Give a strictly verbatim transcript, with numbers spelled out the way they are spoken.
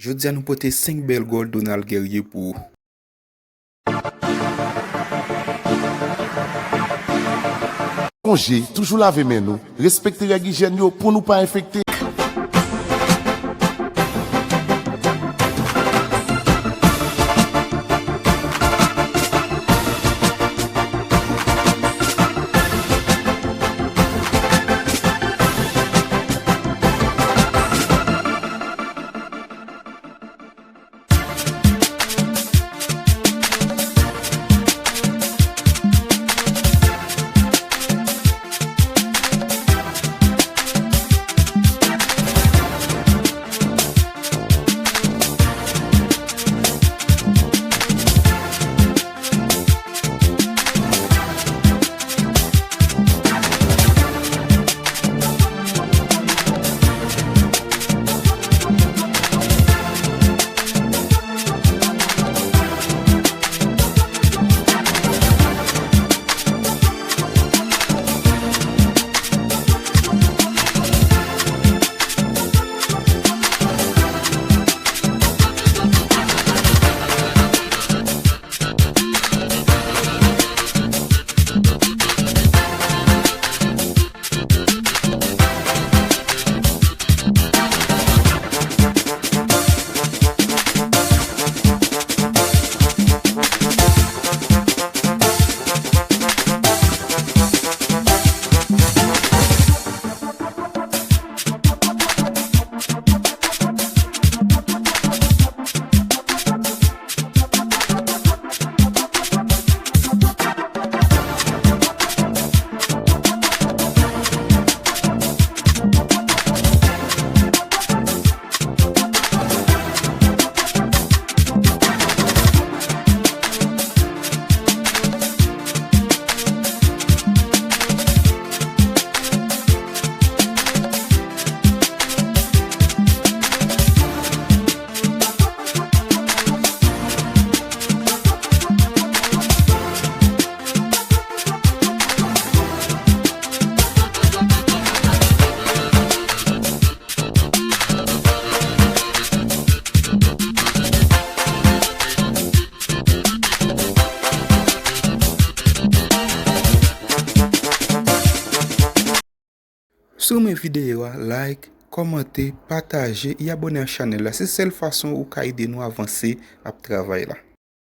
Jodi a nou pote senk bèl gòl Donald Guerrier pou ou. Sonje, toujou lave men nou, respekte règ ijyèn yo pou nou pa enfekte. Si w renmen videyo a, like, kòmante, pataje e abòne ak chanèl la. Se sèl fason ou ka ede nou avanse ap travay la.